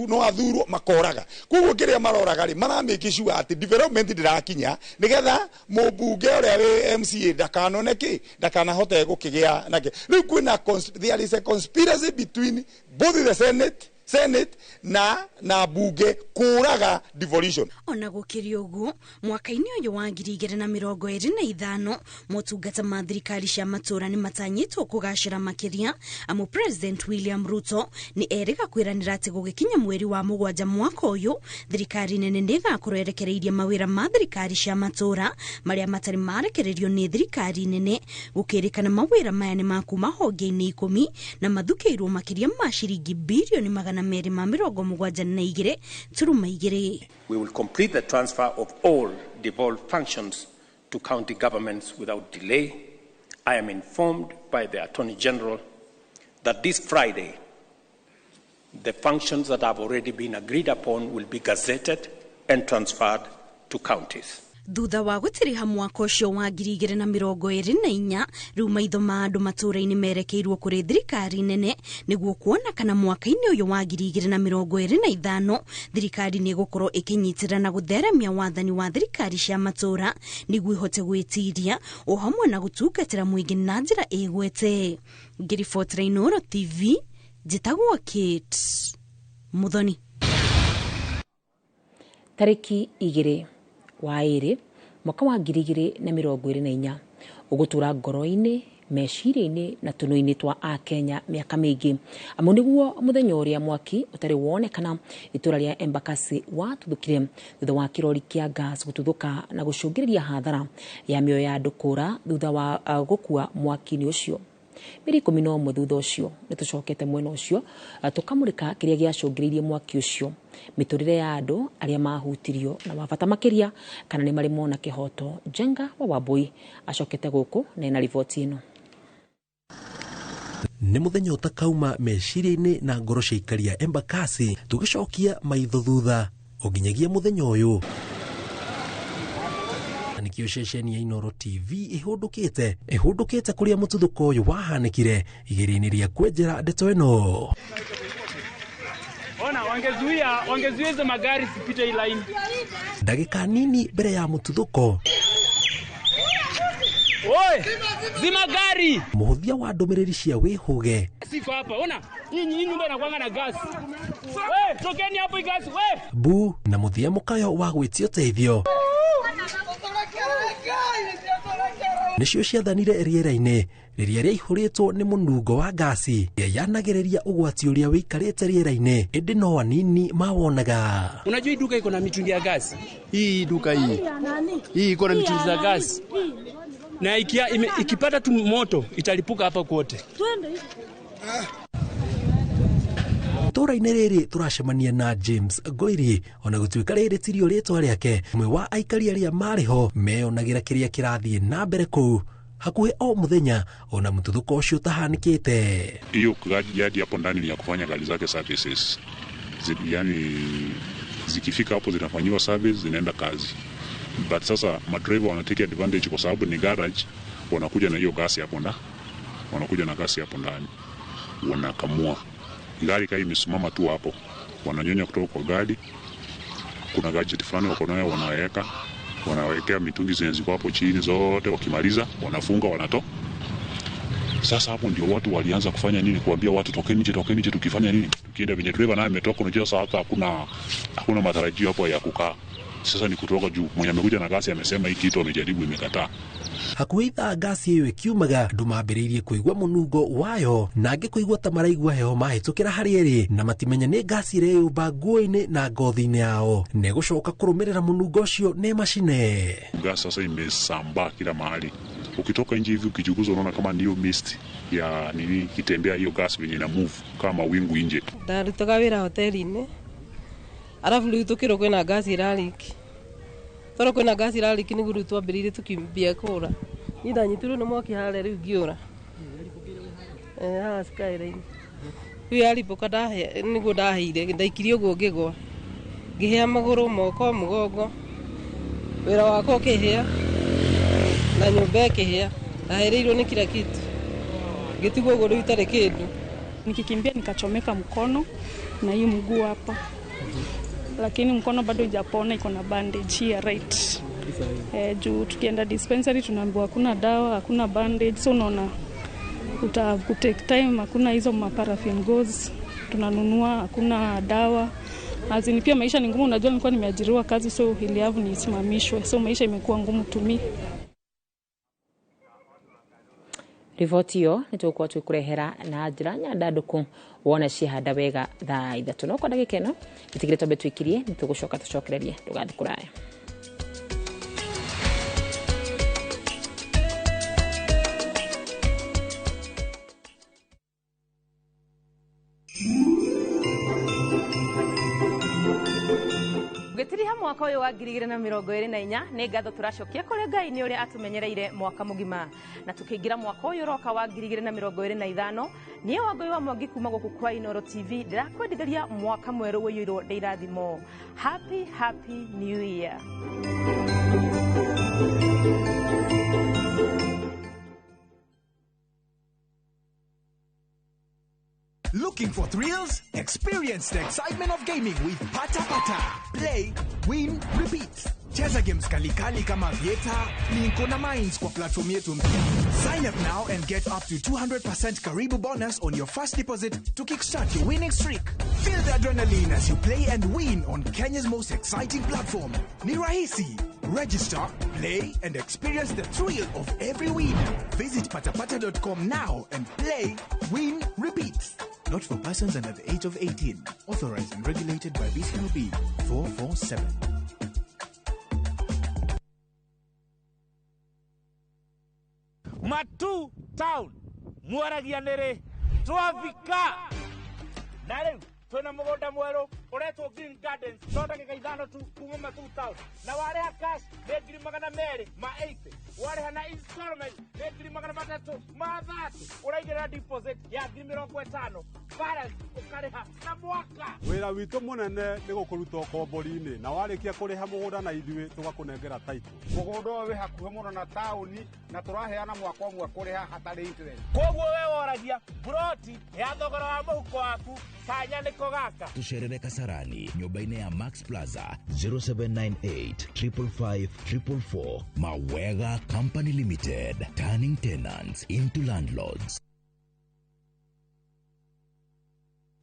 no athurwo makoraga. Koguo kĩrĩa maroraga rĩ, maramake sure atĩ development ndĩrakinya, nĩgetha mũmbunge ũrĩa wĩ MCA ndakanone kĩ, ndakanahote gũkĩgĩa nake. Rĩu kwĩna there is a conspiracy between both the Senate na bunge kũraga devolution. Ona gũkĩrĩ ũguo, mwaka-inĩ ũyũ wa 2025 motungata ma thirikari cia matũũra nĩ matanyĩtwo kũgacĩra makĩria, amu President William Ruto nĩ erĩga kwĩranĩra atĩ gũgĩkinya mweri wa 7 mwaka ũyũ, thirikari nene nĩ ĩgakorwo ĩrekereirie mawĩra ma thirikari cia matũũra marĩa matarĩ marekererio nĩ thirikari nene. Gũkĩrĩkana mawĩra maya nĩ ma kuma honge-inĩ 10 na mathukĩirwo makĩria ma ciringi birioni 272.2. We will complete the transfer of all devolved functions to county governments without delay. I am informed by the Attorney General that this Friday, the functions that have already been agreed upon will be gazetted and transferred to counties. Thutha wa gũtiriha mwaka ũcio wa 2024, rĩu maitho ma andũ matũũra-inĩ merekeirwo kũrĩ thirikari nene nĩguo kuona kana mwaka-inĩ ũyũ wa 2025 thirikari nĩ ĩgũkorwo ĩkĩnyitĩrĩra na gũtheremia wathani wa thirikari cia matũũra nĩguo ihote gwĩtiria o hamwe na gũtungatĩra mũingĩ na njĩra ĩgwete. Ngĩribotera Inooro TV, njĩtagwo Kate Muthoni. Tarĩki 2 wa 2 mwaka wa 2024 ũgũtũra ngoro-inĩ, meciria-inĩ na tũnua-inĩ twa Akenya mĩaka mĩingĩ, amu nĩguo mũthenya ũrĩa mwaki ũtarĩ wonekana itũra rĩa Embakasi watuthũkire thutha wa kĩrori kĩa gas gũtuthũka na gũcũngĩrĩria hathara ya mĩoyo ya andũ kũra thutha wa gũkua mwaki-inĩ ũcio. Mĩeri 11 thutha ũcio nĩ tũcokete mwena ũcio tũkamũrĩka kĩrĩa gĩacũngĩrĩirie mwaki ũcio, mĩtũrĩre ya andũ arĩa mahutirio, na wa bata makĩria kana nĩ marĩ mona kĩhoto. Njenga wa Wambui acokete gũkũ na ena riboti ĩno. Nĩ mũthenya ũtakauma meciria-inĩ na ngoro cia aikari a Embakasi, tũgĩcokia maitho thutha o nginyagia mũthenya ũyũ. Na nĩkĩo ceceni ya Inooro TV ĩhũndũkĩte kũrĩa mũtuthũko ũyũ wahanĩkire igĩrĩ-inĩ rĩa kwenjera ndeto ĩno. Ona wangezuia hizo magari sipite hii line. Ndagĩka nini mbere ya mũtuthũko, Oi, zima gari. Mũhũthia wa ndũmĩrĩri cia wĩhũge Siko hapa. Ona, hii nyumba inakuanga na gas. We, tokeni hapo hii gas. We. Bu na mũthia mũkayo wa gwĩtia ũteithio nĩcio ciathanire rĩera-inĩ rĩrĩa rĩaihũrĩtwo nĩ mũnungo wa ngasi ĩrĩa yanagĩrĩria ũgwati ũrĩa wĩikarĩte rĩera-inĩ, ĩndĩ no anini mawonaga. Unajua hii duka iko na mitungi ya gas. Hii duka hii. Hii iko na mitungi za gas. Na ikipata tu moto italipuka hapa kote. Itũra-inĩ rĩrĩ tũracemania na James Ngoiri, ona gũtuĩka rĩrĩ tirio rĩtwa rĩake, ũmwe wa aikari arĩa marĩ ho meyonagĩra kĩrĩa kĩrathiĩ na mbere kũu hakuhĩ o mũthenya, ona mũtuthũko ũcio ũtahanĩkĩte. Hiyo yadi hapo ndani ni ya kufanya gari zake services. Yani zikifika hapo zinafanyiwa service, zinaenda kazi. But sasa madriver wanatake advantage kwa sababu ni garage, wanakuja na hiyo gasi hapo ndani. Wanakuja na gasi hapo ndani. Wanakamua. Gari kai imesimama tu hapo. Wananyonya kutoka kwa gari. Kuna gadget fulani wako nayo wanaweka. Wanawekea mitungi zenye ziko hapo chini zote, wakimaliza wanafunga wanatoa. Sasa hapo ndio watu walianza kufanya nini, kuambia watu tokeni nje, tokeni nje, tukifanya nini, tukienda venye driver naye ametoka. Unajua sasa hata hakuna matarajio hapo ya kukaa. Sasa ni kutoka juu, mwenye amekuja na gasi amesema hii kitu amejaribu imekataa. Hakuhĩ ithaa ngasi ĩyo ĩkiumaga andũ mambĩrĩirie kũigua mũnungo wayo na angĩ kũigua ta maraigua heho mahĩtũkĩra harĩa ĩrĩ na matimenya nĩ ngasi ĩrĩa yũmba nguo-inĩ na ngothi-inĩ yao na ĩgũcoka kũrũmĩrĩra mũnungo ũcio nĩ macine. Gas sasa imesambaa kila mahali. Ukitoka nje hivi ukichunguza unaona kama niyo mist ya nini ikitembea hiyo gas venye ina move kama wingu nje. Ndarutaga wĩra hoteli-inĩ arabu rĩu tũkĩrwo kwĩna ngasi ĩrariki tondũ kwĩna ngasi ĩrariki nĩguo rĩu twambĩrĩirie tũkimbia kũra. Niĩ ndanyitirwo nĩ mwaki harĩa rĩu ngĩũra haha Skyline. Rĩu yaribũka nĩguo ndaheire ndaikirie ũguo ngĩgwa ngĩhĩa magũrũ moko mũgongo wĩra wakwa ũkĩhĩa na nyũmba ĩkĩhĩa ndahĩrĩirwo nĩ kila kitu ngĩtigwo ũguo rĩu itarĩ kĩndũ. Nikikimbia nikachomeka mkono na hii mguu hapa, lakini mkono bado hujapona, iko na bandage here right. Juu tukienda dispensary tunaambiwa hakuna dawa, hakuna bandage, so unaona uta take time, hakuna hizo maparaffin gauze tunanunua, hakuna dawa. Azini pia maisha ni ngumu, unajua nilikuwa nimeajiriwa kazi, so iliavu nisimamishwe, so maisha imekuwa ngumu to me. Riboti iyo nĩ tũgũkorwo twĩkũrehera na njĩra nyandandũku wona ciahanda wega thaa 3 no kwa ndagĩka ĩno ĩtigĩre twambe twĩkirie nĩ tũgũcoka tũcokererie ndũgathiĩ kũraya. Gĩtiriha mwaka ũyũ wa 2024 nĩ ngatho tũracokia kũrĩ Ngai nĩ ũrĩa atũmenyereire mwaka mũgima na tũkĩingĩra mwaka ũyũ ũroka wa 2025 niĩ Wangũi wa Mwangi kuma gũkũ kwa Inooro TV ndĩrakwendithĩria mwaka mwerũ ũiyũirwo nĩ irathimo. Happy happy new year. Looking for thrills? Experience the excitement of gaming with Pata Pata. Play, win, repeat. Cheza games kalikali kama Vieta, Linko na Mines kwa platform yetu mpya. Sign up now and get up to 200% Karibu bonus on your first deposit to kickstart your winning streak. Feel the adrenaline as you play and win on Kenya's most exciting platform. Ni rahisi. Register, play, and experience the thrill of every win. Visit patapata.com now and play, win, repeat. Not for persons under the age of 18. Authorized and regulated by BCLB 447. Matu Town mwaragia nĩrĩ twafika na rĩu twĩna mũgũnda mwerũ ũretwo Green Gardens no ndagĩka 5 tu kuma Matu Town na warĩha cash nĩ 280,000 warĩha na installment nĩ 330,000 ũraigĩrĩra deposit ya 50,000 balance ũkarĩha na mwaka. Wĩra witũ mũnene nĩ gũkũruta ũkombori-inĩ na warĩkia kũrĩha mũgũnda na ithuĩ tũgakũnengera title. Mũgũnda ũyũ wĩ hakuhĩ mũno na taũni na tũraheana mwaka ũmwe kũrĩha hatarĩ interest. Koguo we woragia broti ya thogora wa mũhuko waku kanya nĩko gaka. Tũcerere Kasarani nyũmba-inĩ ya Max Plaza 0798 555 444. Mawega Company Limited, turning tenants into landlords.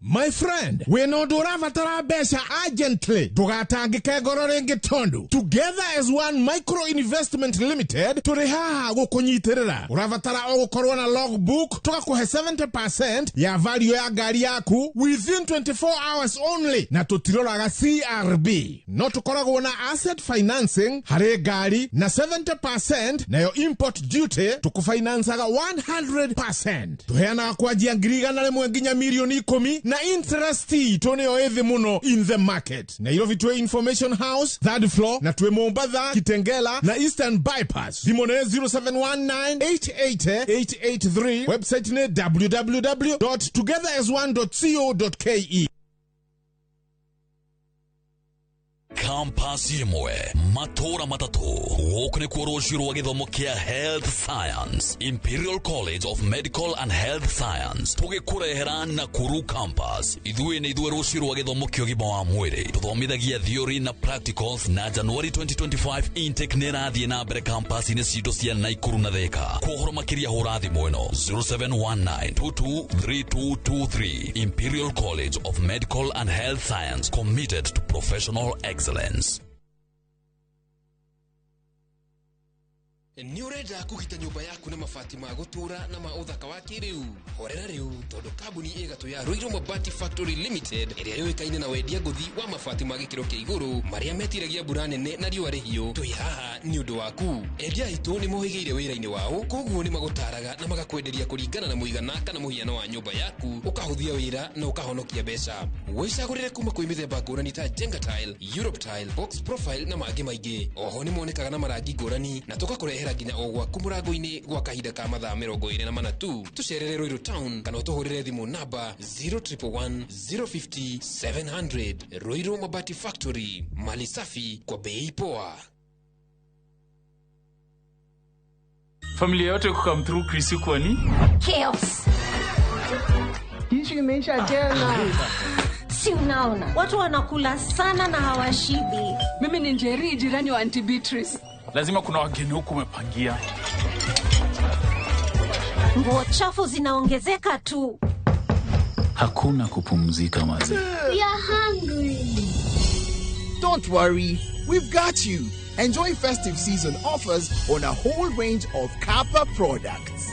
My friend, wĩna ũndũ ũrabatara mbeca urgently, ndũgatangĩke ngoro rĩngĩ tondũ Together as One Micro Investment Limited tũrĩ haha gũkũnyitĩrĩra. Ũrabatara o gũkorwo na logbook, tũgakũhe 70% ya value ya ngari yaku within 24 hours only, na tũtiroraga CRB. No tũkoragwo na asset financing harĩ ngari na 70% nayo import duty tũkũfinancaga 100%. Tũheanaga kwanjia 100,000 nginya 10,000,000 na interest itũ nĩyo ĩthĩ mũno in the market. Nairobi twĩ Information House third floor, na twĩ Mombatha, Kitengela na Eastern Bypass. Thimũ nĩ 0719 880 883. Website nĩ www.togetherasone.co.ke. Campus ĩmwe matũũra matatũ gũkũ nĩkuo rũciũ rwa gĩthomo kĩa Health Science, Imperial College of Medical and Health Science, tũgĩkũrehera Nakuru Campus. Ithuĩ nĩ ithuĩ rũciũ rwa gĩthomo kĩa ũgima wa mwĩrĩ, tũthomithagia theory na practicals, na January 2025 intake nĩ ĩrathiĩ na mbere campus-inĩ citũ cia Nakuru na Thika. Kwa ũhoro makĩria hũra thimũ ĩno 0719223223. Imperial College of Medical and Health Science, committed to professional excellence. Nĩ ũrenda kũgita nyũmba yaku na mabati ma gũtũũra na ma ũthaka wa kĩrĩu? Horera rĩu, tondũ kambuni ĩgatũ ya Ruiru Mabati Factory Limited, ĩrĩa yũĩkaine na wendia ngũthi wa mabati ma gĩkĩro kĩa igũrũ marĩa metiragia mbura nene na riũa rĩhiũ, twĩ haha nĩ ũndũ waku. Endia aitũ nĩ mohĩgĩire wĩra-inĩ wao, koguo nĩ magũtaraga na magakwenderia kũringana na mũigana kana mũhiano wa nyũmba yaku, ũkahũthia wĩra na ũkahonokia mbeca. Wĩcagũrĩre kuma kwĩ mĩthemba ngũrani ta Jenga Tile, Europe Tile, Box Profile na mangĩ maingĩ. Oho nĩ monekaga na marangi ngũrani na tũgakũrehera nginya o gwaku mũrango-inĩ gwa kahinda ka mathaa 24 tu. Tũcerere Ruiru Town kana ũtũhũrĩre thimũ namba 0111 050 700. Ruiru Mabati Factory, mali safi kwa bei poa. Familia yote kukam through Chris kwani chaos. Tishu imeisha tena. Si unaona watu wanakula sana na hawashibi. Mimi ni Njeri, jirani wa Auntie Beatrice. Lazima kuna wageni huku umepangia. Nguo chafu zinaongezeka tu. Hakuna kupumzika maze. We are hungry. Don't worry, we've got you. Enjoy festive season offers on a whole range of Kappa products.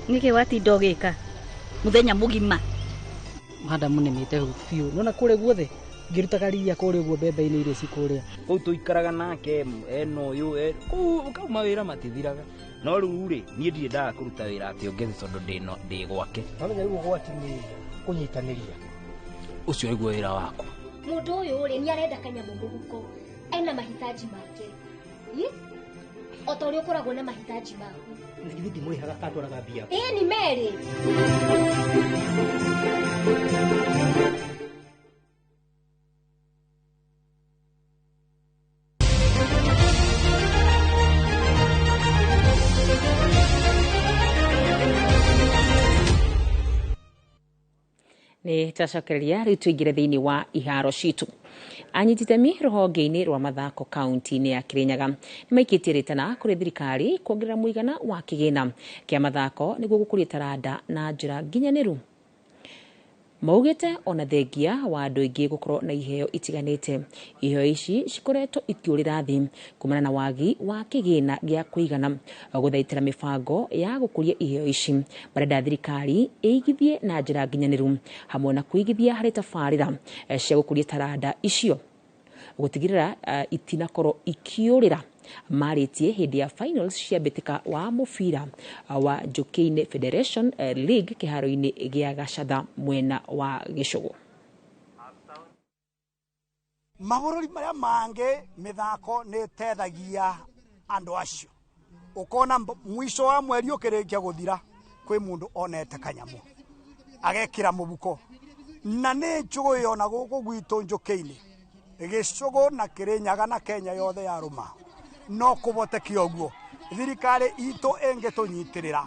Nĩkĩ watinda ũgĩka mũthenya mũgima? Madamu nĩmĩte hau biũ, nona kũrĩa guothe ngĩrutaga ria kũrĩa ũguo mbembe-inĩ iria ci kũrĩa. Kũu tũikaraga nake ena ũyũ kũu kau mawĩra matithiraga, no rĩu rĩ niĩ ndirĩ ndaga kũruta wĩra atĩ ongeze tondũ ndĩ gwake. Wamenya rĩu ũgwati nĩ kũnyitanĩria, ũcio nĩguo wĩra wakwa. Mũndũ ũyũ rĩ nĩ arenda kanyamũ mũhuko, ena mahitaji make o ta ũrĩa ũkoragwo na mahitaji maku. Na githĩ ndimũrĩhaga katwaraga mbia? Ĩĩ nĩ merĩ. Nĩ twacokereria rĩu tũingĩre thĩinĩ wa iharo citũ. Anyiti itemi rũhonge-inĩ rwa mathako kaunti-inĩ ya Kirinyaga nĩ maikĩtie rĩtana kũrĩ thirikari kuongerera mũigana wa kĩgĩna kĩa mathako nĩguo gũkũria taranda na njĩra nginyanĩru. Maugĩte ona thengia wa andũ aingĩ gũkorwo na iheo itiganĩte, iheo ici cikoretwo ikĩũrĩra thĩ kumana na wagi wa kĩgĩna gĩa kũigana gũthaitĩra mĩbango ya gũkũria iheo ici. Marenda thirikari ĩigithie na njĩra nginyanĩru hamwe na kũigithia harĩ tabarĩra cia gũkũria taranda icio gũtigĩrĩra itinakorwo ikĩũrĩra. Marĩtie hĩndĩ ya finals cia mbĩtĩka wa mũbira wa Njũkĩ-inĩ Federation League kĩharo-inĩ gĩa Gacatha mwena wa Gĩcũgũ. Mabũrũri marĩa mangĩ mĩthako nĩ ĩteithagia andũ acio, ũkona mwisho wa mweri ũkĩrĩkia gũthira kwĩ mũndũ onete kanyamũ agekĩra mũbuko, na nĩ njũĩ ona gũkũ gwitũ Njũkĩ-inĩ, Gĩcũgũ na Kĩrĩnyaga na Kenya yothe yarũma no kũboteke ũguo. Thirikari itũ ĩngĩtũnyitĩrĩra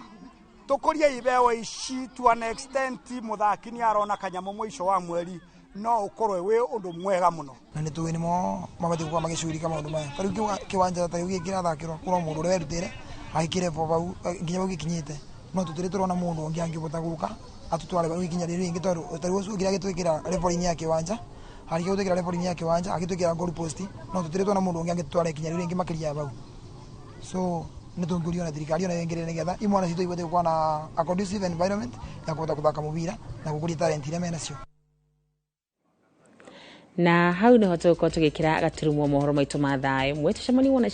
tũkũrie ibeo ici to an extent mũthaki nĩ arona kanyamũ mũico wa mweri, no ũkorwo wĩ ũndũ mwega mũno. Na nĩ tũĩ nĩmo mabatiĩ gũkorwo magĩcurika maũndũ maya. Ta rĩu kĩwanja ta rĩu gĩkĩ kĩrathakĩrwo kũrwo mũndũ ũrĩa werutĩire agĩkĩre bo hau nginya hau gĩkinyĩte, no tũtirĩ tũrona mũndũ ũngĩ angĩbota gũka atũtware hau ikinya rĩrĩ rĩngĩ, tondũ ta rĩu ũcio ũngĩ agĩtwĩkĩra level-inĩ ya kĩwanja, harĩkia gũtwĩkĩra level-inĩ ya kĩwanja agĩtwĩkĩra goal post, no tũtirĩ tuona mũndũ ũngĩ angĩtũtwara ikinya rĩu rĩngĩ makĩria ya hau. So nĩ tũngĩũrio na thirikari ona ĩngĩrĩre nĩgetha imwana citũ ibote gũkorwo na a conducive environment ya kũhota gũthaka mũbira na gũkũria talent iria menacio. Na hau nĩho tũgũkorwo tũgĩkĩra gaturumo mohoro maitũ ma thaa ĩmwe. Tũcemanie wona.